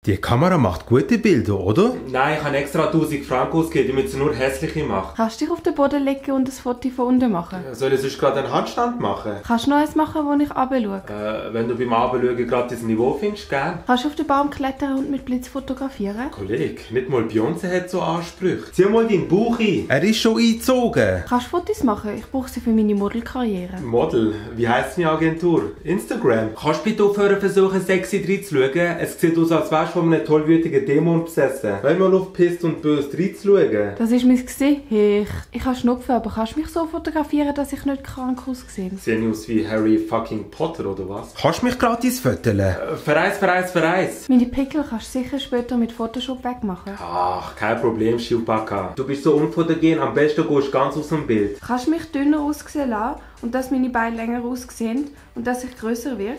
Die Kamera macht gute Bilder, oder? Nein, ich habe extra 1000 Franken ausgegeben, damit sie nur hässliche macht. Kannst du dich auf den Boden legen und ein Foto von unten machen? Soll ich sonst gerade einen Handstand machen? Kannst du noch eins machen, wo ich runterschaue? Wenn du beim Abschauen gerade das Niveau findest, gern. Kannst du auf den Baum klettern und mit Blitz fotografieren? Kollege, nicht mal Beyoncé hat so Ansprüche. Zieh mal deinen Bauch ein. Er ist schon eingezogen. Kannst du Fotos machen? Ich brauche sie für meine Modelkarriere. Model? Wie heisst deine Agentur? Instagram? Kannst du bitte aufhören, versuchen sexy reinzuschauen? Es sieht aus, als wärst du von einem tollwütigen Dämon besessen. Wenn man auf pisst und böse reinzuschauen. Das ist mein Gesicht. Ich habe Schnupfen, aber kannst du mich so fotografieren, dass ich nicht krank aussehe? Sehe ich aus wie Harry fucking Potter oder was? Kannst du mich gratis föteln? Verreis. Meine Pickel kannst du sicher später mit Photoshop wegmachen. Ach, kein Problem, Chewbacca. Du bist so unfotogen, am besten gehst du ganz aus dem Bild. Kannst du mich dünner aussehen lassen und dass meine Beine länger aussehen und dass ich grösser werde?